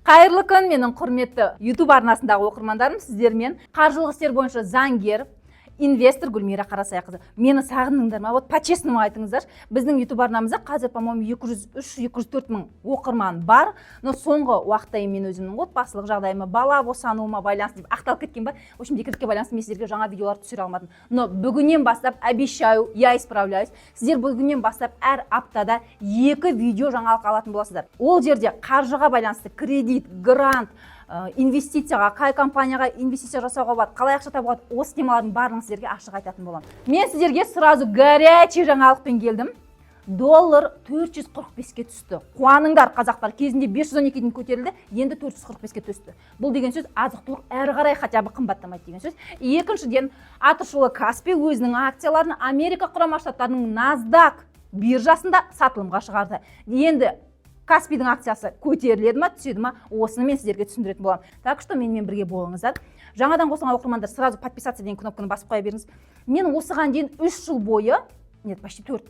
Қайырлы күн, менің құрметті YouTube арнасындағы оқырмандарым! Сіздермен қаржылық істер бойынша заңгер, инвестор Гүлмира Қарасайқызы. Мені сағындыңдар ма? Вот по честному айтыңыздаршы. Біздің YouTube арнамызда қазір, по моему, 203-204 мың оқырман бар. Но соңғы уақытта мен өзімнің отбасылық жағдайыма, бала босануыма байланысты деп ақталып кеткен ба, в общем, декретке байланысты мен сіздерге жаңа видеолар түсіре алмадым. Но бүгіннен бастап, обещаю, я исправляюсь, сіздер бүгіннен бастап әр аптада екі видео жаңалық алатын боласыздар. Ол жерде қаржыға байланысты кредит, грант, инвестицияға, қай компанияға инвестиция жасауға болады, қалай ақша табуға болады, осы темалардың барлығын сіздерге ашық айтатын боламын. Мен сіздерге сразу горячий жаңалықпен келдім: доллар 445-ке түсті. Қуаныңдар, қазақтар! Кезінде 512-ден көтерілді, енді 445-ке түсті. Бұл деген сөз, азық түлік әрі қарай хотя бы қымбаттамайды деген сөз. Екіншіден, атышулы Каспи өзінің акцияларын Америка Құрама Штаттарының NASDAQ биржасында сатылымға шығарды. Енді Каспидің акциясы көтеріледі ма, түседі ма, осыны мен сіздерге түсіндіретін боламын. Так что менімен бірге болыңыздар. Жаңадан қосылған оқырмандар, сразу «Подписаться» деген кнопканы басып қоя беріңіз. Мен осыған дейін 3 жыл бойы, нет, почти 4,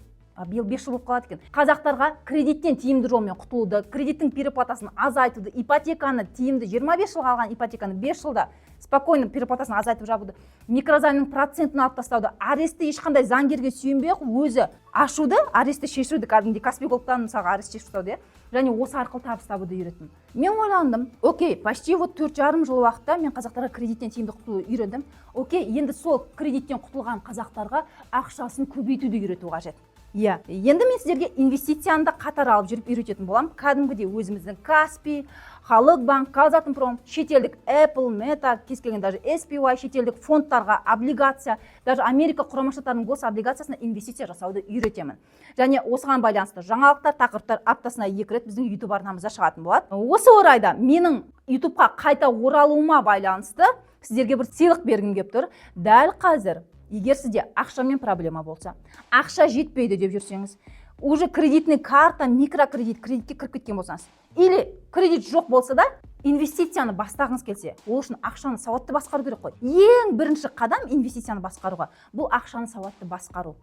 биыл 5 жыл болып қалады екен, қазақтарға кредиттен тиімді жолмен құтылуды, кредиттің переплатасын азайтуды, ипотеканы тиімді, 25 жылға алған ипотеканы 5 жылда спокойно переплатасын азайтып жабуды, микрозаймның процентін алып тастауды, арестті ешқандай заңгерге сүйенбей ақ өзі ашуды, арестті шешуді, кәдімгідей Каспи Голдтан мысалға арест шешіп тастауды, иә, және осы арқылы табыс табуды үйреттім. Мен ойландым: окей, почти вот 4,5 жыл уақытта мен қазақтарға кредиттен тиімді құтылуды үйрендім. Окей, енді сол кредиттен құтылған қазақтарға ақшасын көбейтуді үйрету қажет. Иә, енді мен сіздерге инвестицияны да қатар алып жүріп үйрететін боламын. Кәдімгідей өзіміздің Каспи, Халық банк, Казатомпром, шетелдік Apple, Meta, кез келген, даже SPY, шетелдік фондтарға, облигация, даже Америка Құрама Штаттарының гособлигациясына инвестиция жасауды үйретемін. Және осыған байланысты жаңалықтар, тақырыптар аптасына екі рет біздің YouTube арнамызда шығатын болады. Осы орайда менің YouTubeқа қайта оралуыма байланысты сіздерге бір сыйлық бергім келіп тұр. Дәл қазір егер сізде ақшамен проблема болса, ақша жетпейді деп жүрсеңіз, уже кредитный карта, микрокредит, кредитке кіріп кеткен болсаңыз или кредит жоқ болса да, инвестицияны бастағыңыз келсе, ол үшін ақшаны сауатты басқару керек қой. Ең бірінші қадам инвестицияны басқаруға — бұл ақшаны сауатты басқару.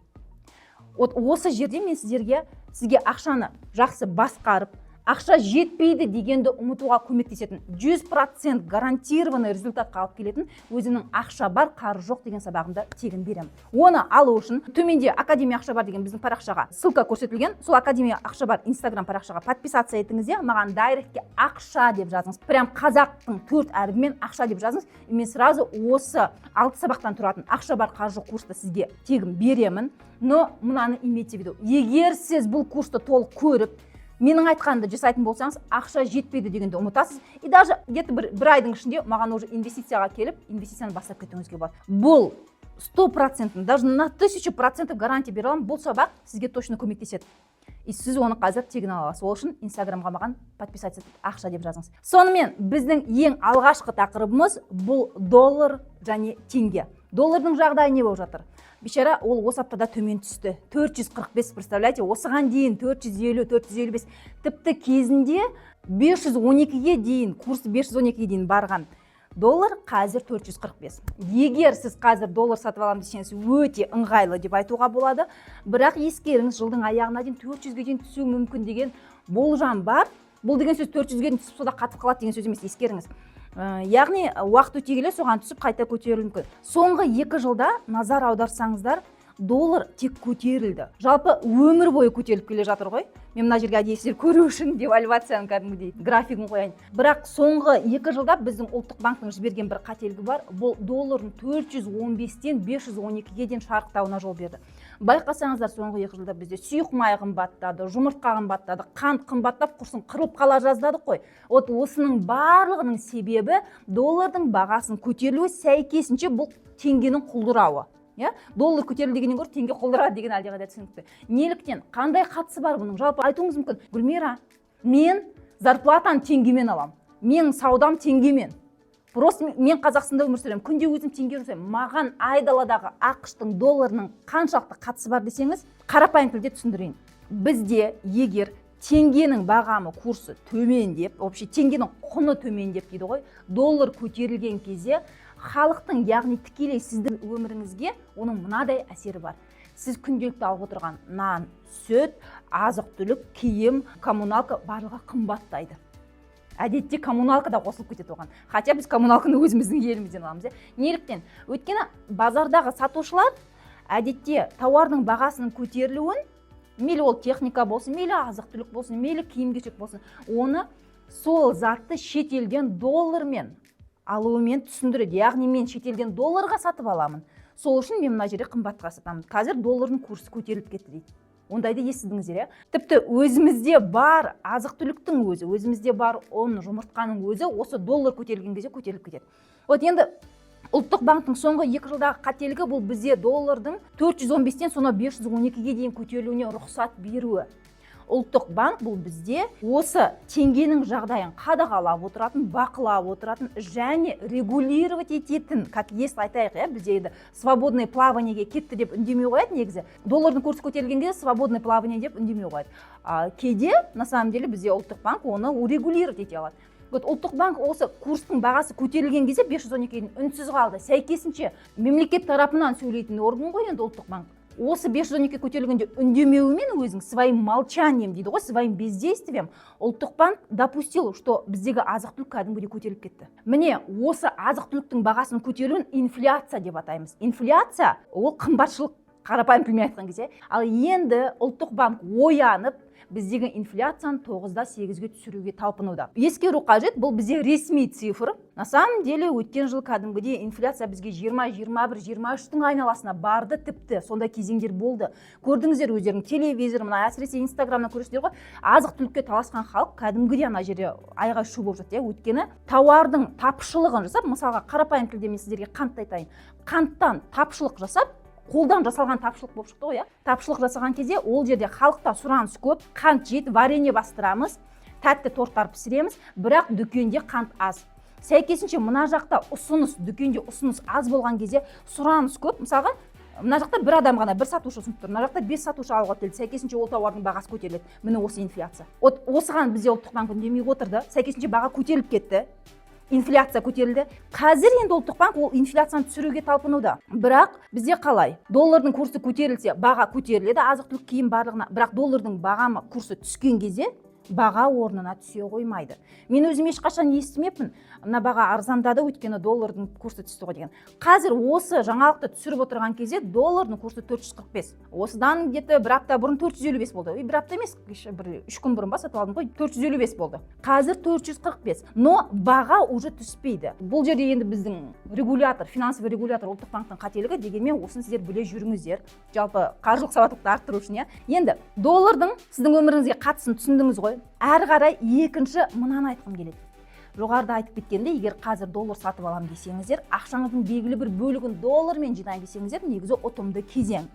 Вот осы жерде мен сіздерге, сізге ақшаны жақсы басқарып, ақша жетпейді дегенді ұмытуға көмектесетін, 100% гарантированный результатқа алып келетін өзімнің «Ақша бар, қарыз жоқ» деген сабағымды тегін беремін. Оны алу үшін төменде «Академия Ақша бар» деген біздің парақшаға ссылка көрсетілген. Сол «Академия Ақша бар» Инстаграм парақшаға подписаться етіңіз де, маған директке «Ақша» деп жазыңыз. Прям қазақтың төрт әрібімен «Ақша» деп жазыңыз, и мен сразу осы алты сабақтан тұратын «Ақша бар, қарыз жоқ» курсты сізге тегін беремін. Но мынаны имейте в виду: егер сіз бұл курсты толық көріп, менің айтқанымды жасайтын болсаңыз, ақша жетпейді дегенді ұмытасыз. И даже где то бір айдың ішінде маған уже инвестицияға келіп, инвестицияны бастап кетуіңізге болады. Бұл 100%, даже на 1000% гарантия бере аламын, бұл сабақ сізге точно көмектеседі. И сіз оны қазір тегін ала аласыз. Ол үшін Инстаграмға маған подписаться етіп, «Ақша» деп жазыңыз. Сонымен, біздің ең алғашқы тақырыбымыз — бұл доллар және теңге. Доллардың жағдайы не болып жатыр? Бейшара, ол осы аптада төмен түсті, 445, представляете? Осыған дейін 450, 455, тіпті кезінде 512-ге дейін, курсы 512-ге дейін барған доллар қазір 445. Егер сіз қазір доллар сатып аламын десеңіз, өте ыңғайлы деп айтуға болады. Бірақ ескеріңіз, жылдың аяғына дейін 400-ге дейін түсуі мүмкін деген болжам бар. Бұл деген сөз, 400-ге дейін түсіп, сода қатып қалады деген сөз емес, ескеріңіз. Яғни уақыт өте келе соған түсіп, қайта көтерілуі мүмкін. Соңғы 2 жылда назар аударсаңыздар, доллар тек көтерілді. Жалпы өмір бойы көтеріліп келе жатыр ғой. Мен мына жерге әдейі сіздер көру үшін девальвацияның кәдімгідей графигін қояйын. Бірақ соңғы 2 жылда біздің Ұлттық банктің жіберген бір қателігі бар: бұл доллардың 415-тен 512-ге дейін шарықтауына жол берді. Байқасаңыздар, соңғы 2 жылда бізде сұйық май қымбаттады, жұмыртқа қымбаттады, қант қымбаттап, құрсын, қырылып қала жаздадық қой. Вот осының барлығының себебі — доллардың бағасының көтерілуі, сәйкесінше бұл теңгенің құлдырауы. Иә, доллар көтерілді дегеннен гөрі теңге құлдырады деген әлдеқайда түсінікті. Неліктен, қандай қатысы бар бұның? Жалпы айтуыңыз мүмкін: «Гүлмира, мен зарплатаны теңгемен аламын, менің саудам теңгемен, просто мен Қазақстанда өмір сүремін, күнде өзім теңге жұмсаймын, маған айдаладағы АҚШ-тың долларының қаншалықты қатысы бар?» десеңіз, қарапайым тілде түсіндірейін. Бізде егер теңгенің бағамы, курсы төмендеп, вообще теңгенің құны төмендеп дейді ғой, доллар көтерілген кезде халықтың, яғни тікелей сіздің өміріңізге оның мынадай әсері бар: сіз күнделікті алып отырған нан, сүт, азық түлік, киім, коммуналка, барлығы қымбаттайды. Әдетте коммуналка да қосылып кетеді оған, хотя біз коммуналканы өзіміздің елімізден аламыз, иә. Неліктен? Өйткені базардағы сатушылар әдетте тауардың бағасының көтерілуін, мейлі ол техника болсын, мейлі азық түлік болсын, мейлі киім кешек болсын, оны сол затты шетелден доллармен алуымен түсіндіреді. Яғни мен шетелден долларға сатып аламын, сол үшін мен мына жерде қымбатқа сатамын, қазір доллардың курсы көтеріліп кетті дейді. Ондайды естідіңіздер, иә? Тіпті өзімізде бар азық түліктің өзі, өзімізде бар ұн, жұмыртқаның өзі осы доллар көтерілген кезде көтеріліп кетеді. Вот енді Ұлттық банктің соңғы 2 жылдағы қателігі — бұл бізде доллардың 415-тен сонау 512-ге дейін көтерілуіне рұқсат беруі. Ұлттық банк бұл бізде осы теңгенің жағдайын қадағалап отыратын, бақылап отыратын және регулировать ететін, как есть айтайық, иә. Бізде енді свободное плавание ге кетті деп үндемей қояды. Негізі доллардың курсы көтерілген кезде свободное плавание деп үндемей қояды, а кейде на самом деле бізде Ұлттық банк оны урегулировать ете алады. Вот Ұлттық банк осы курстың бағасы көтерілген кезде 512-ге дейін үнсіз қалды. Сәйкесінше, мемлекет тарапынан сөйлейтін орган ғой енді Ұлттық банк. Осы 512 көтерілгенде үндемеуімен, өзің своим молчанием дейді ғой, своим бездействием Ұлттық банк допустил, что біздегі азық түлік кәдімгідей көтеріліп кетті. Міне, осы азық түліктің бағасының көтерілуін инфляция деп атаймыз. Инфляция — ол қымбатшылық, қарапайым тілмен айтқан кезде. Ал енді Ұлттық банк оянып, біздегі инфляцияны 9,8-ге түсіруге талпынуда. Ескеру қажет, бұл бізде ресми цифр. На самом деле өткен жылы кәдімгідей инфляция бізге 20, 21, 23-тің айналасына барды. Тіпті сондай кезеңдер болды, көрдіңіздер өздерің телевизор, мына әсіресе Инстаграмнан көресіздер ғой, азық түлікке таласқан халық кәдімгідей ана жерде айғай шу болып жатты, иә. Өйткені тауардың тапшылығын жасап, мысалға, қарапайым тілде мен сіздерге қантты айтайын, қанттан тапшылық жасап, қолдан жасалған тапшылық болып шықты ғой, иә. Тапшылық жасаған кезде ол жерде халықта сұраныс көп, қант жейді, варенье бастырамыз, тәтті торттар пісіреміз, бірақ дүкенде қант аз. Сәйкесінше, мына жақта ұсыныс, дүкенде ұсыныс аз болған кезде сұраныс көп. Мысалға, мына жақта бір адам ғана, бір сатушы ұсынып тұр, мына жақта бес сатушы алуға келді. Сәйкесінше, ол тауардың бағасы көтеріледі. Міне, осы инфляция. Вот осыған бізде Ұлттық банк үндемей отырды. Сәйкесінше, баға көтеріліп кетті, инфляция көтерілді. Қазір енді Ұлттық банк ол инфляцияны түсіруге талпынуда. Бірақ бізде қалай? Доллардың курсы көтерілсе, баға көтеріледі азық түлік, киім, барлығына. Бірақ доллардың бағамы, курсы түскен кезде баға орнына түсе қоймайды. Мен өзім ешқашан естімеппін, мына баға арзандады, өйткені доллардың курсы түсті ғой деген. Қазір осы жаңалықты түсіріп отырған кезде доллардың курсы 445, осыдан где то бір апта бұрын 455 болды. Ой, бір апта емес, кеше бір 3 күн бұрын ба, сатып алдым ғой, 455 болды, қазір 445, но баға уже түспейді. Бұл жерде енді біздің регулятор, финансовый регулятор Ұлттық банктің қателігі. Дегенмен осыны сіздер біле жүріңіздер, жалпы қаржылық сауаттылықты арттыру үшін, иә. Енді доллардың сіздің өміріңізге қатысын түсіндіңіз ғой. Әрі қарай екінші мынаны айтқым келеді. Жоғарыда айтып кеткендей, егер қазір доллар сатып аламын десеңіздер, ақшаңыздың белгілі бір бөлігін доллармен жинаймын десеңіздер, негізі ұтымды кезең.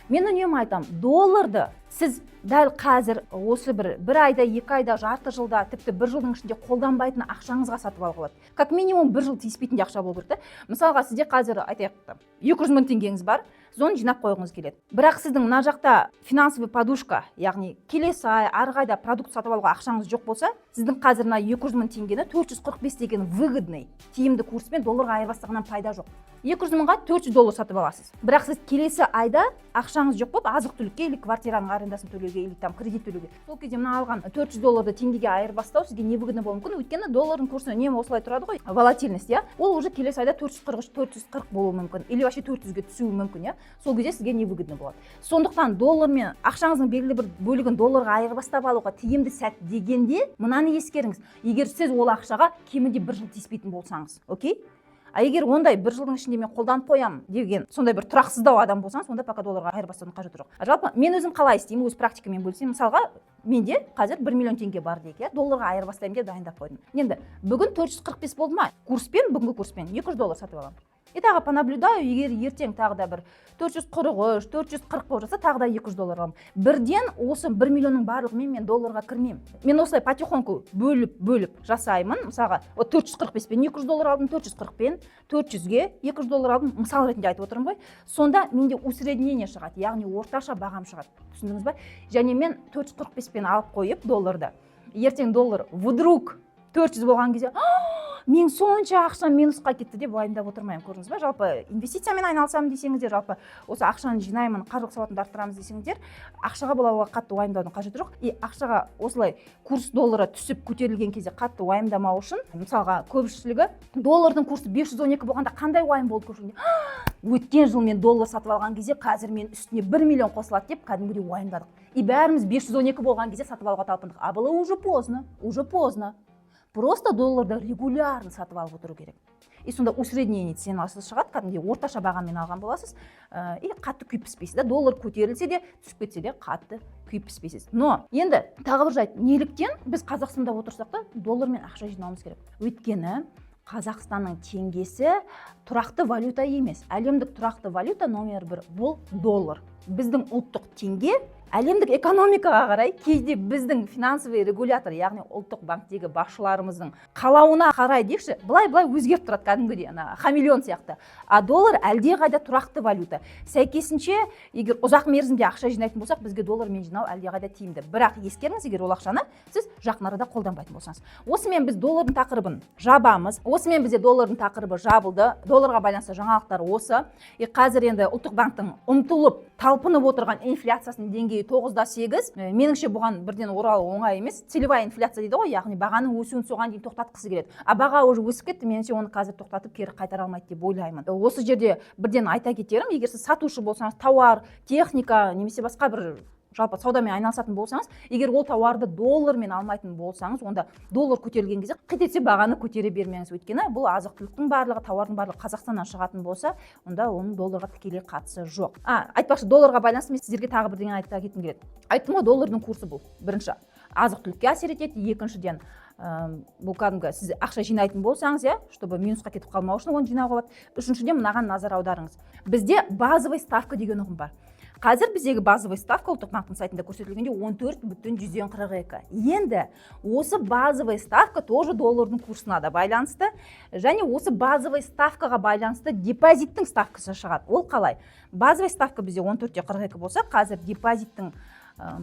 Мен үнемі айтамын, долларды сіз дәл қазір осы бір айда, 2 айда, жарты жылда, тіпті бір жылдың ішінде қолданбайтын ақшаңызға сатып алуға болады. Как минимум бір жыл тиіспейтін де ақша болу керек та. Мысалға, сізде қазір, айтайық, 200 000 теңгеңіз бар, сіз оны жинап қойғыңыз келеді. Бірақ сіздің мына жақта финансовый подушка, яғни келесі ай, арғы айда продукт сатып алуға ақшаңыз жоқ болса, сіздің қазір мына 200 000 теңгені 445 деген выгодный, тиімді курспен долларға айырбастағаннан пайда жоқ. 200 000-ға 400 доллар сатып аласыз, бірақ сіз келесі айда ақшаңыз жоқ болып, азық түлікке или квартираның арендасын төлеуге, или там кредит төлеуге, сол кезде мына алған 400 долларды теңгеге айырбастау сізге невыгодно болуы мүмкін. Өйткені доллардың курсы үнемі осылай тұрады ғой, волатильность, иә. Ол уже келесі айда 443, 440 болуы мүмкін или вообще 400-ге түсуі мүмкін, иә. Сол кезде сізге невыгодно болады. Сондықтан доллармен, ақшаңыздың белгілі бір бөлігін долларға айырбастап алуға тиімді сәт дегенде мынаны ескеріңіз: егер сіз ол ақшаға кемінде бір жыл тиіспейтін болсаңыз, окей. А егер ондай бір жылдың ішінде мен қолданып қоямын деген сондай бір тұрақсыздау адам болсаңыз, онда пока долларға айырбастаудың қажеті жоқ. Жалпы мен өзім қалай істеймін, өз практикаммен бөлісемін. Мысалға, менде қазір 1 миллион теңге бар дейік, иә. Долларға айырбастаймын деп дайындап қойдым. Енді бүгін 445 болды ма курспен, бүгінгі курспен 200 доллар сатып аламын и тағы понаблюдаю. Егер ертең тағы да бір 443, 440 болып жатса, тағы да 200 доллар аламын. Бірден осы 1 миллионның барлығымен мен долларға кірмеймін. Мен осылай потихоньку бөліп бөліп жасаймын. Мысалға, вот 445-пен 200 доллар алдым, 440-пен, 400-ге 200 доллар алдым, мысал ретінде айтып отырмын ғой. Сонда менде усреднение шығады, яғни орташа бағам шығады, түсіндіңіз ба? Және мен 445-пен алып қойып долларды, ертең доллар вдруг 400 болған кезде: «А, Мен сонша ақшам минусқа кетті деп уайымдап отырмаймын, көрдіңіз ба? Жалпы, инвестициямен айналысамын десеңіздер, жалпы осы ақшаны жинаймын, қаржылық сауатымды арттырамыз десеңіздер, ақшаға бұл қатты уайымдаудың қажеті жоқ. И ақшаға осылай курс доллары түсіп, көтерілген кезде қатты уайымдамау үшін, мысалға, көпшілігі доллардың курсы 512 болғанда қандай уайым болды көпшілігінде? Өткен жыл мен доллар сатып алған кезде, қазір мен үстіне 1 миллион қосылады деп кәдімгідей уайымдадық. И бәріміз 512 болған кезде сатып алуға талпындық. А было уже поздно, уже поздно. Просто долларды регулярно сатып алып отыру керек. И сонда усреднение ценасы шығады, кәдімгідей орташа бағамен алған боласыз, и қатты күйіп піспейсіз да. Доллар көтерілсе де, түсіп кетсе де, қатты күйіп піспейсіз. Но енді тағы бір жайт: неліктен біз Қазақстанда отырсақ та, доллармен ақша жинауымыз керек? Өйткені Қазақстанның теңгесі тұрақты валюта емес. Әлемдік тұрақты валюта номер бір бұл доллар. Біздің ұлттық теңге әлемдік экономикаға қарай, кейде біздің финансовый регулятор, яғни Ұлттық банктегі басшыларымыздың қалауына қарай дейікші, былай былай өзгеріп тұрады, кәдімгідей ана хамелеон сияқты. А доллар әлдеқайда тұрақты валюта. Сәйкесінше, егер ұзақ мерзімде ақша жинайтын болсақ, бізге доллармен жинау әлдеқайда тиімді. Бірақ ескеріңіз, егер ол ақшаны сіз жақын арада қолданбайтын болсаңыз. Осымен біз доллардың тақырыбын жабамыз. Осымен бізде доллардың тақырыбы жабылды. Долларға байланысты жаңалықтар осы. И қазір енді Ұлттық банктің ұмтылып, талпынып отырған инфляциясының деңгейі 9,8. Меніңше, бұған бірден оралу оңай емес. Целевая инфляция дейді ғой, яғни бағаның өсуін соған дейін тоқтатқысы келеді. А баға уже өсіп кетті, меніңше, оны қазір тоқтатып, кері қайтара алмайды деп ойлаймын. Осы жерде бірден айта кетерім: егер сіз сатушы болсаңыз, тауар, техника немесе басқа бір жалпы саудамен айналысатын болсаңыз, егер ол тауарды доллармен алмайтын болсаңыз, онда доллар көтерілген кезде қит етсе бағаны көтере бермеңіз. Өйткені бұл азық түліктің барлығы, тауардың барлығы Қазақстаннан шығатын болса, онда оның долларға тікелей қатысы жоқ. А, айтпақшы, долларға байланысты мен сіздерге тағы бірдеңе айта кеткім келеді. Айттым ғой, доллардың курсы бұл бірінші азық түлікке әсер етеді, екіншіден, бұл кәдімгі сіз ақша жинайтын болсаңыз, иә, чтобы минусқа кетіп қалмау үшін оны жинауға болады. Үшіншіден, мынаған назар аударыңыз: бізде базовый ставка деген ұғым бар. Қазір біздегі базовый ставка Ұлттық банктің сайтында көрсетілгенде 14,42. Енді осы базовый ставка тоже доллардың курсына да байланысты және осы базовый ставкаға байланысты депозиттің ставкасы шығады. Ол қалай? Базовый ставка бізде 14,42 болса, қазір депозиттің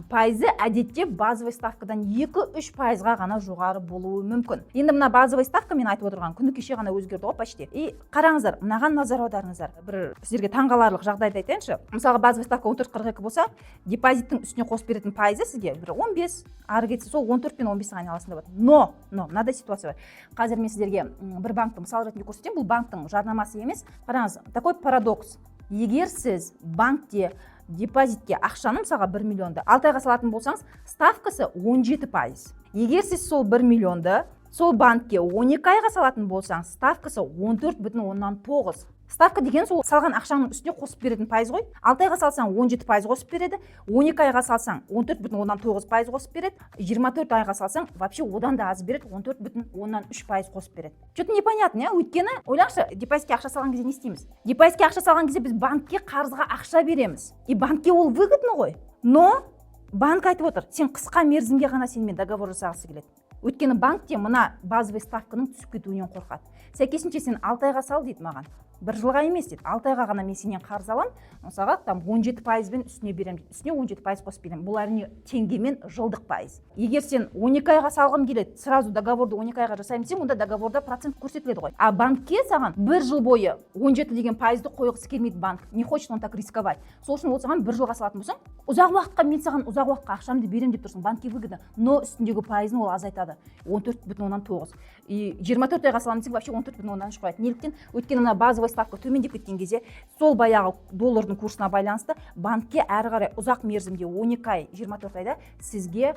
пайызы әдетте базовый ставкадан 2-3 пайызға ғана жоғары болуы мүмкін. Енді мына базовый ставка, мен айтып отырған, күні кеше ғана өзгерді ғой почти. И қараңыздар, мынаған назар аударыңыздар. Бір сіздерге таңғаларлық жағдайды айтайыншы. Мысалға, базовый ставка 14,42 болса, депозиттің үстіне қосып беретін пайызы сізге бір 15, ары кетсе сол 14 пен 15-тің айналасында болады. Но мынадай ситуация бар. Қазір мен сіздерге бір банкті мысал ретінде көрсетемін, бұл банктің жарнамасы емес. Қараңыз, такой парадокс: егер сіз банкте депозитке ақшаны, мысалға, 1 миллионды 6 айға салатын болсаңыз, ставкасы 17%. Егер сіз сол 1 миллионды сол банкке 12 айға салатын болсаңыз, ставкасы 14,9. Ставка деген сол салған ақшаңның үстіне қосып беретін пайыз ғой. 6 айға салсаң, 17% қосып береді, 12 айға салсаң, 14,9% қосып береді, 24 айға салсаң, вообще одан да аз береді, 14,3% қосып береді. Че то непонятно, иә? Өйткені ойлаңызшы, депозитке ақша салған кезде не істейміз? Депозитке ақша салған кезде біз банкке қарызға ақша береміз, и банкке ол выгодно ғой. Но банк айтып отыр, сен қысқа мерзімге ғана сенімен договор жасағысы келеді, өйткені банк те мына базовый ставканың түсіп кетуінен қорқады. Сәйкесінше, сен 6 айға сал дейді маған, бір жылға емес дейді, 6 айға ғана мен сенен қарыз аламын, мысалға, там 17 пайызбен үстіне беремін дейді, үстіне 17% қосып беремін. Бұл, әрине, теңгемен жылдық пайыз. Егер сен 12 айға салғым келеді, сразу договорды 12 айға жасаймын десең, онда договорда процент көрсетіледі ғой. А банкке саған бір жыл бойы 17 деген пайызды қойғысы келмейді. Банк не хочет он так рисковать. Сол үшін ол саған бір жылға салатын болсаң, ұзақ уақытқа, мен саған ұзақ уақытқа ақшамды беремін деп тұрсың, банкке выгодно, но үстіндегі пайызын ол азайтады, 14,9. И 24 айға саламын десең, вообще 14,3 қояды. Неліктен? Өйткені мына базовый ставка төмендеп кеткен кезде, сол баяғы доллардың курсына байланысты банкке әрі қарай ұзақ мерзімде 12 ай, 24 айда сізге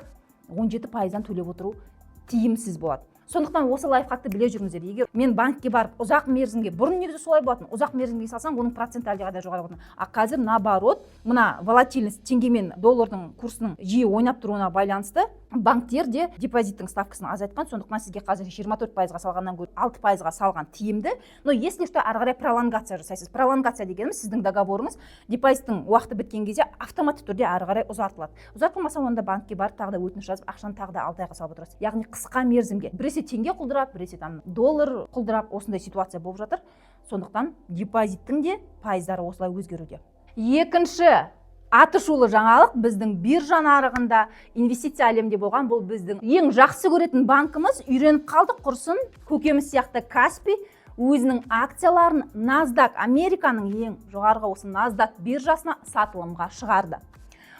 17 пайыздан төлеп отыру тиімсіз болады. Сондықтан осы лайфхакты біле жүріңіздер. Егер мен банкке барып ұзақ мерзімге, бұрын негізі солай болатын, ұзақ мерзімге салсаң, оның проценті әлдеқайда жоғары болатын. А қазір наоборот, мына волатильность, теңге мен доллардың курсының жиі ойнап тұруына байланысты банктер де депозиттің ставкасын азайтқан. Сондықтан сізге қазір 24 пайызға салғаннан гөрі 6 пайызға салған тиімді. Но если что, ары қарай пролонгация жасайсыз. Пролонгация дегеніміз сіздің договорыңыз депозиттің уақыты біткен кезде автоматты түрде ары қарай ұзартылады. Ұзартылмаса, онда банкке барып, тағы да өтініш жазып, ақшаны тағы да 6 айға салып отырасыз, яғни қысқа мерзімге. Біресе теңге құлдырап, біресе там доллар құлдырап, осындай ситуация болып жатыр. Сондықтан депозиттің де пайыздары осылай өзгеруде. Екінші Атышулы жаңалық біздің биржа нарығында, инвестиция әлемінде болған. Бұл біздің ең жақсы көретін банкіміз, үйреніп қалдық құрсын, көкеміз сияқты Каспи өзінің акцияларын NASDAQ, Американың ең жоғарғы осы NASDAQ биржасына сатылымға шығарды.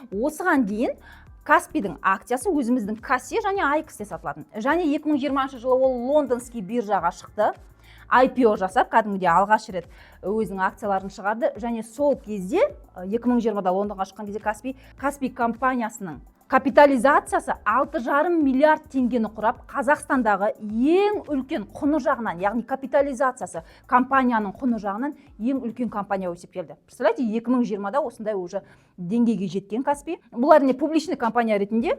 Осыған дейін Каспидің акциясы өзіміздің KASE және AIX-те сатылатын. Және 2020 жылы ол лондонский биржаға шықты, IPO жасап, кәдімгідей алғаш рет өзінің акцияларын шығарды. Және сол кезде, 2020-да Лондонға шыққан кезде, Каспи компаниясының капитализациясы 6,5 миллиард теңгені құрап, Қазақстандағы ең үлкен құны жағынан, яғни капитализациясы, компанияның құны жағынан ең үлкен компания болып есептелді. Представляете, 2020-да осындай уже деңгейге жеткен Каспи. Бұл, әрине, публичный компания ретінде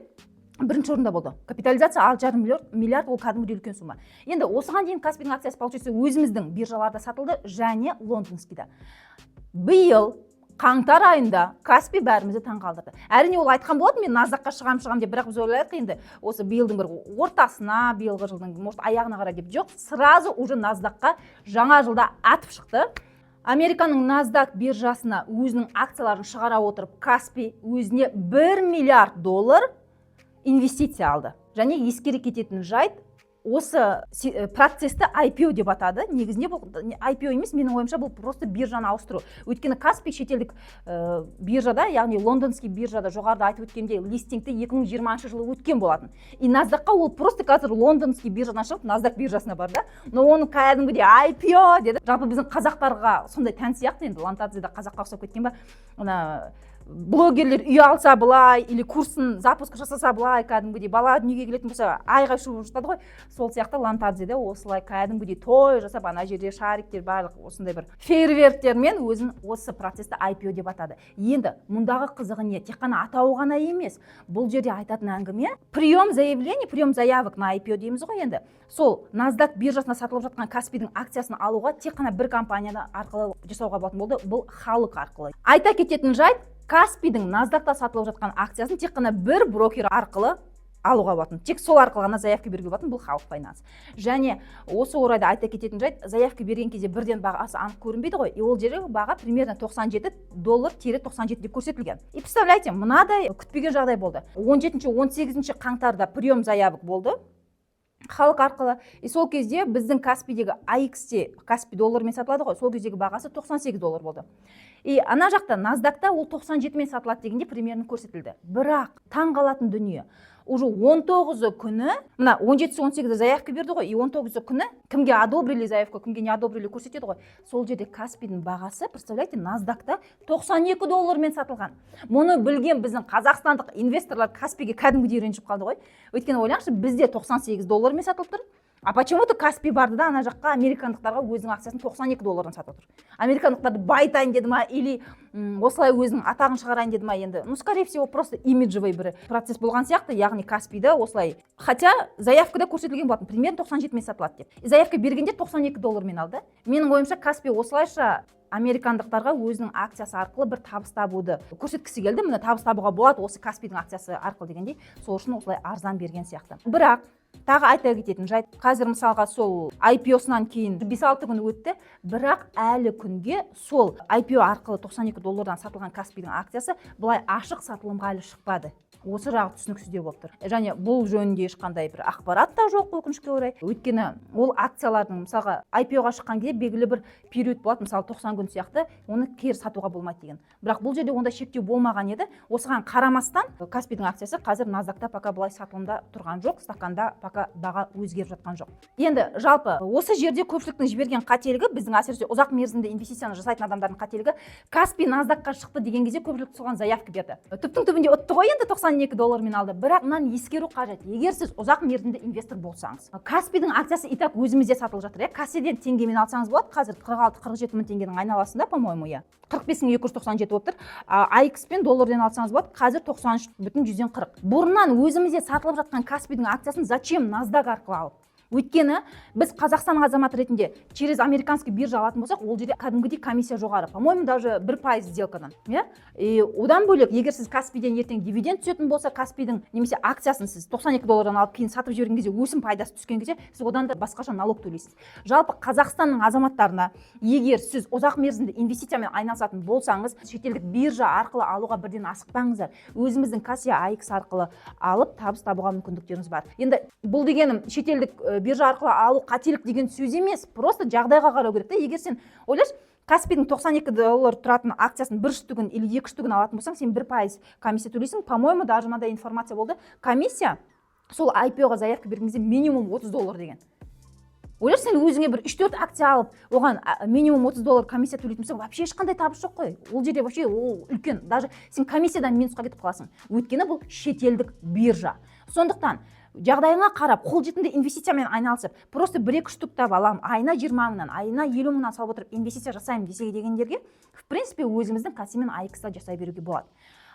бірінші орында болды. Капитализация 6,5 миллиард, ол кәдімгідей үлкен сумма. Енді осыған дейін Каспидің акциясы, получается, өзіміздің биржаларда сатылды және лондонскийда. Биыл қаңтар айында Каспи бәрімізді таңғалдырды. Әрине, ол айтқан болатын, мен NASDAQ-қа шығамын, шығамын деп, бірақ біз ойладық, енді осы биылдың бір ортасына, биылғы жылдың, может, аяғына қарай деп. Жоқ, сразу уже NASDAQ-қа жаңа жылда атып шықты. Американың NASDAQ биржасына өзінің акцияларын шығара отырып, Каспи өзіне 1 миллиард доллар инвестиция алды. Және ескере кететін жайт, осы процессті IPO деп атады. Негізінде бұл IPO емес, менің ойымша, бұл просто биржаны ауыстыру. Өйткені Каспи шетелдік биржада, яғни лондонский биржада, жоғарыда айтып өткендей, листингті 2020 жылы өткен болатын. И NASDAQ-қа ол просто қазір лондонский биржадан шығып, NASDAQ биржасына барды, но оны кәдімгідей IPO деді. Жалпы, біздің қазақтарға сондай тән сияқты енді, Ломтадзе да қазаққа ұқсап кеткен ба, ана блогерлер үй алса былай или курсын запуск жасаса былай, кәдімгідей бала дүниеге келетін болса, айғай шу болып жатады ғой. Сол сияқты Ломтадзе де осылай кәдімгідей той жасап, ана жерде шариктер, барлық осындай бір фейерверктермен өзін, осы процессті IPO деп атады. Енді мұндағы қызығы не? Тек қана атауы ғана емес, бұл жерде айтатын әңгіме прием заявлений, прием заявок на IPO дейміз ғой. Енді сол NASDAQ биржасында сатылып жатқан Каспидің акциясын алуға тек қана бір компанияда арқылы жасауға болатын болды, бұл Халық арқылы. Айта кететін жайт, Каспидің NASDAQ-та сатылып жатқан акциясын тек қана бір брокер арқылы алуға болатын, тек сол арқылы ғана заявка беруге болатын, бұл Халық Файнанс. Және осы орайда айта кететін жайт, заявка берген кезде бірден бағасы анық көрінбейді ғой, и ол жерде баға примерно 97 доллар тире 97 деп көрсетілген. И представляете, мынадай күтпеген жағдай болды: 17, 18 қаңтарда прием заявок болды Халық арқылы, и сол кезде біздің Каспидегі AIX-те Каспи доллармен сатылады ғой, сол кездегі бағасы 98 доллар болды. И ана жақта NASDAQ-та ол 97-мен сатылады дегенде примерно көрсетілді. Бірақ таң қалатын дүние, уже 19 күні, мына 17-сі, 18-і заявка берді ғой, и 19 күні кімге одобрили заявку, кімге не одобрили көрсетеді ғой. Сол жерде Каспидің бағасы, представляете, NASDAQ-та 92 доллармен сатылған. Мұны білген біздің қазақстандық инвесторлар Каспиге кәдімгідей ренжіп қалды ғой. Өйткені ойлаңызшы, бізде 98 доллармен сатылып тұр, а почему то Каспи барды да, ана жаққа, американдықтарға өзінің акциясын 92 доллардан сатып отыр. Американдықтарды байытайын деді ма или осылай өзінің атағын шығарайын деді ма енді? Ну, скорее всего, просто имиджевый бір процесс болған сияқты, яғни Каспиді осылай. Хотя заявкада көрсетілген болатын, примерно 97-мен сатылады деп, и заявка бергенде 92 доллармен алды. Менің ойымша, Каспи осылайша американдықтарға өзінің акциясы арқылы бір табыс табуды көрсеткісі келді, міне, табыс табуға болады осы Каспидің акциясы арқылы дегендей. Сол үшін осылай арзан берген сияқты. Бірақ тағы айта кететін жайт, қазір, мысалға, сол IPO-сынан кейін 5-6 күн өтті, бірақ әлі күнге сол IPO арқылы 92 доллардан сатылған Каспидің акциясы былай ашық сатылымға әлі шықпады. Осы жағы түсініксіздеу болып тұр және бұл жөнінде ешқандай бір ақпарат та жоқ, өкінішке орай. Өйткені ол акциялардың, мысалға, IPO-ға шыққан кезде белгілі бір период болады, мысалы, 90 күн сияқты, оны кері сатуға болмайды деген. Бірақ бұл жерде ондай шектеу болмаған еді. Осыған қарамастан Каспидің акциясы қазір NASDAQ-та пока былай сатылымда тұрған жоқ, стаканда пока баға өзгеріп жатқан жоқ. Енді жалпы осы жерде көпшіліктің жіберген қателігі, біздің, әсіресе ұзақ мерзімді инвестицияны жасайтын адамдардың қателігі, Каспи NASDAQ-қа шықты деген кезде көпшілік соған заявка берді. Түптің түбінде ұтты ғой енді, 92 доллармен алды. Бірақ мынаны ескеру қажет: егер сіз ұзақ мерзімді инвестор болсаңыз, Каспидің акциясы и так өзімізде сатылып жатыр, иә, KASE-ден теңгемен алсаңыз болады, қазір 46-47 мың теңгенің айналасында, по моему, иә, 45 297 болып тұр. AIX пен доллардан алсаңыз болады, қазір 93,40. Бұрыннан өзімізде сатылып жатқан Каспидің акциясын зачем NASDAQ арқылы алып Өйткені біз Қазақстан азаматы ретінде через американский биржа алатын болсақ, ол жерде кәдімгідей комиссия жоғары, по-моему, даже 1% сделкадан, иә. И одан бөлек, егер сіз Каспийден ертең дивиденд түсетін болса, Каспийдің немесе акциясын сіз 92 доллардан алып, кейін сатып жіберген кезде, өсім пайдасы түскен кезде сіз одан да басқаша налог төлейсіз. Жалпы Қазақстанның азаматтарына, егер сіз ұзақ мерзімді инвестициямен айналысатын болсаңыз, шетелдік биржа арқылы алуға бірден асықпаңыздар. Өзіміздің KASE, AIX арқылы алып, табыс табуға мүмкіндіктеріңіз бар. Енді бұл дегенім шетелдік биржа арқылы алу қателік деген сөз емес, просто жағдайға қарау керек та. Егер сен ойлашы, Каспийдің 92 доллар тұратын акциясын бір штугін или екі штугін алатын болсаң, сен 1% комиссия төлейсің. По-моему, даже мынандай информация болды: комиссия сол IPO-ға заявка берген кезде минимум 30 доллар деген. Ойлашы, сен өзіңе бір үш төрт акция алып, оған минимум 30 доллар комиссия төлейтін болсаң, вообще ешқандай табыс жоқ қой ол жерде. Вообще ол үлкен, даже сен комиссиядан минусқа кетіп қаласың, өйткені бұл шетелдік биржа. Сондықтан жағдайыңа қарап, қолжетімді инвестициямен айналысып, просто бір екі штуктап аламын, айына 20 мыңнан, айына 50 мыңнан салып отырып инвестиция жасаймын десе дегендерге, в принципе, өзіміздің KASE мен AIX-та жасай беруге болады.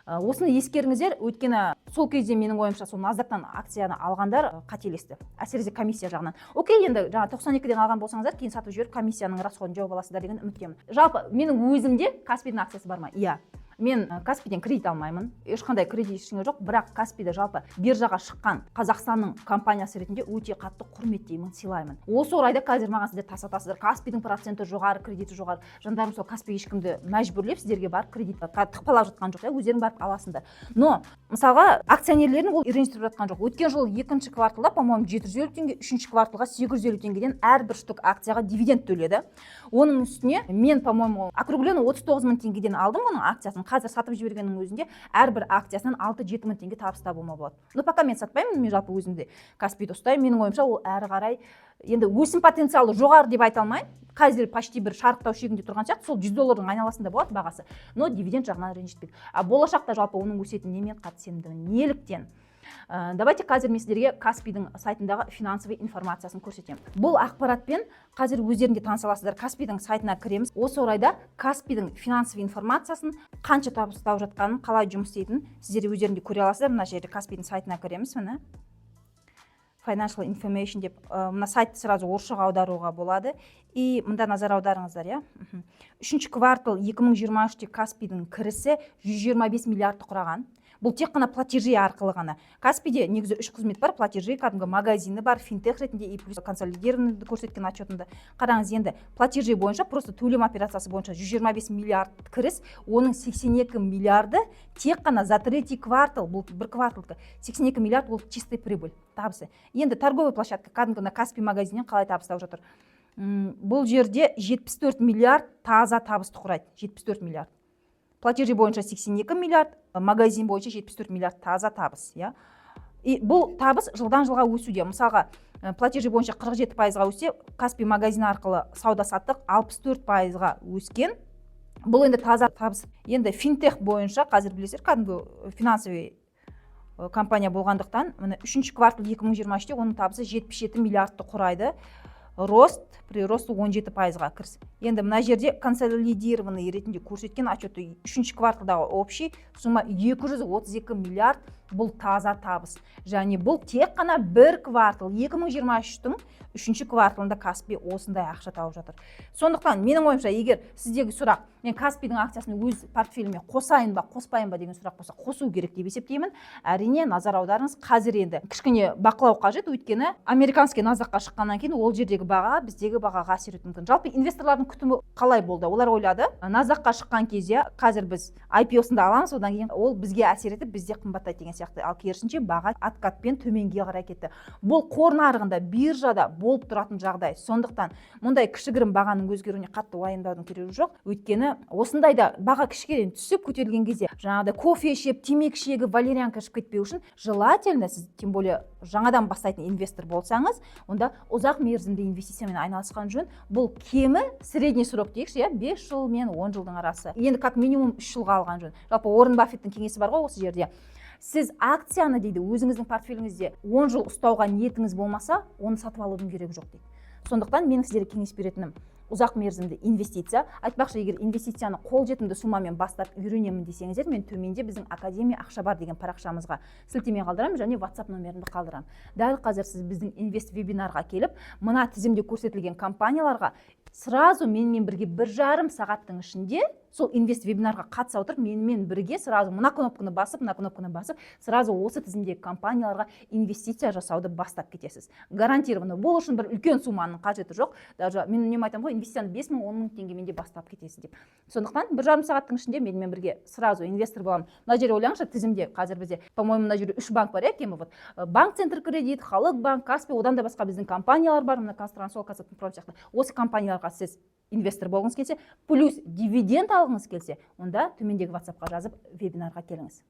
Осыны ескеріңіздер, өйткені сол кезде, менің ойымша, сол NASDAQ-тан акцияны алғандар қателесті, әсіресе комиссия жағынан. Окей, енді жаңа 92-ден алған болсаңыздар, кейін сатып жіберіп, комиссияның расходын жауып аласыздар деген үміттемін. Жалпы менің өзімде Каспийдің акциясы бар ма? Иә. Мен Каспийден кредит алмаймын, ешқандай кредит, ештеңе жоқ, бірақ Каспийді жалпы биржаға шыққан Қазақстанның компаниясы ретінде өте қатты құрметтеймін, сыйлаймын. Осы орайда қазір маған сіздер тас атасыздар: Каспийдің проценті жоғары, кредиті жоғары. Жандарым, сол Каспий ешкімді мәжбүрлеп сіздерге барып кредит тықпалап жатқан жоқ, иә, өздерің барып аласыңдар. Но мысалға акционерлерін ол ренжітіп жатқан жоқ. Өткен жылы екінші кварталда, по-моему, 750 теңге, үшінші кварталға 850 теңгеден әрбір штук акцияға дивиденд төледі. Оның үстіне мен, по-моему, округленно 39 мың теңгеден алдым оның акциясын. Қазір сатып жібергеннің өзінде әрбір акциясынан 6-7 мың теңге табыс табуыма болады. Но пока мен сатпаймын. Мен жалпы өзімде Каспийді ұстаймын. Менің ойымша, ол әрі қарай енді өсім потенциалы жоғары деп айта алмаймын, қазір почти бір шарықтау шегінде тұрған сияқты, сол 100 доллардың айналасында болады бағасы, но дивиденд жағынан ренжітпейді. А болашақта жалпы оның өсетініне мен қатты сенімдімін. Неліктен? Давайте қазір мен сіздерге Каспийдің сайтындағы финансовый информациясын көрсетемін. Бұл ақпаратпен қазір өздерің де таныса аласыздар. Каспийдің сайтына кіреміз. Осы орайда Каспийдің финансовый информациясын, қанша табыс тауып жатқанын, қалай жұмыс істейтінін сіздер өздерің де көре аласыздар. Мына жерде Каспийдің сайтына кіреміз, міне, financial information деп. Мына сайтты сразу орысшаға аударуға болады. И мында назар аударыңыздар, иә. Үшінші квартал 2023-те Каспийдің кірісі 125 миллиардты құраған. Бұл тек қана платежи арқылы ғана. Каспийде негізі үш қызмет бар: платежи, кәдімгі магазині бар, финтех ретінде и плюс консолидированный көрсеткен отчетында. Қараңыз, енді платежи бойынша, просто төлем операциясы бойынша 125 миллиард кіріс, оның 82 миллиарды тек қана за третий квартал, бұл бір кварталдікі. 82 миллиард ол чистый прибыль, табысы. Енді торговый площадка, кәдімгі мына Каспи магазиннен қалай табыс тауып жатыр? Бұл жерде 74 миллиард таза табысты құрайды. 74 миллиард. Платежи бойынша 82 миллиард, магазин бойынша 74 миллиард таза табыс, иә. И бұл табыс жылдан жылға өсуде. Мысалға, платежи бойынша 47%-ға өссе, Каспи магазин арқылы сауда саттық 64%-ға өскен. Бұл енді таза табыс. Енді финтех бойынша, қазір білесіздер, кәдімгі финансовый компания болғандықтан, міне, үшінші квартал 2023-те оның табысы 77 миллиардты құрайды, рост, прирост 17%-ға кіріс. Енді мына жерде консолидированный ретінде көрсеткен отчеты, үшінші кварталдағы общий сумма 232 миллиард. Бұл таза табыс және бұл тек қана бір квартал, 2023-тің үшінші кварталында Каспи осындай ақша тауып жатыр. Сондықтан менің ойымша, егер сіздегі сұрақ мен Каспидің акциясын өз портфеліме қосайын ба, қоспайын ба деген сұрақ болса, қосу керек деп есептеймін. Әрине, назар аударыңыз, қазір енді кішкене бақылау қажет, өйткені американский NASDAQ-қа шыққаннан кейін ол жердегі баға біздегі бағаға әсер етуі мүмкін. Жалпы инвесторлардың күтімі қалай болды? Олар ойлады, NASDAQ-қа шыққан кезде қазір біз IPO-сында аламыз, одан кейін ол бізге әсер етіп, бізде қымбаттайды деген сияқты. Ал керісінше, баға откатпен төменге қарай кетті. Бұл қор нарығында, биржада болып тұратын жағдай. Сондықтан мұндай кішігірім бағаның өзгеруіне қатты уайымдаудың керегі жоқ, өйткені осындайда баға кішкене түсіп, көтерілген кезде жаңағыдай кофе ішіп, темекі шегіп, валерьянка ішіп кетпеу үшін желательно сіз, тем более жаңадан бастайтын инвестор болсаңыз, онда ұзақ мерзімді инвестициямен айналысқан жөн. Бұл кемі средний срок дейікші, иә, 5 жыл мен 10 жылдың арасы, енді как минимум 3 жылға алған жөн. Жалпы Уоррен Баффеттің кеңесі бар ғой осы жерде: сіз акцияны, дейді, өзіңіздің портфеліңізде 10 жыл ұстауға ниетіңіз болмаса, оны сатып алудың керегі жоқ, дейді. Сондықтан менің сіздерге кеңес беретінім: Ұзақ мерзімді инвестиция. Айтпақшы, егер инвестицияны қолжетімді суммамен бастап үйренемін десеңіздер, мен төменде біздің «Академия ақша бар» деген парақшамызға сілтеме қалдырамын және WhatsApp номерімді қалдырамын. Дәл қазір сіз біздің инвест вебинарға келіп, мына тізімде көрсетілген компанияларға сразу менімен бірге 1,5 сағаттың ішінде сол инвест вебинарға қатыса отырып, менімен бірге сразу мына кнопканы басып, мына кнопканы басып, сразу осы тізімдегі компанияларға инвестиция жасауды бастап кетесіз гарантированно. Бұл үшін бір үлкен сумманың қажеті жоқ. Даже мен үнемі айтамын ғой, инвестицияны 5000, 10 000 теңгемен де бастап кетесіз деп. Сондықтан 1,5 сағаттың ішінде менімен бірге сразу инвестор боламын. Мына жерде ойлаңызшы, тізімде қазір бізде, по моему, мына жерде үш банк бар, иә, кемі. Вот банк Центр Кредит, Халық банк, Каспи, одан да басқа біздің компаниялар бар, мына КазТрансОйл, Казатомпром сияқты. Осы компанияларға сіз инвестор болғыңыз келсе, плюс дивиденд алғыңыз келсе, онда төмендегі WhatsAppқа жазып, вебинарға келіңіз.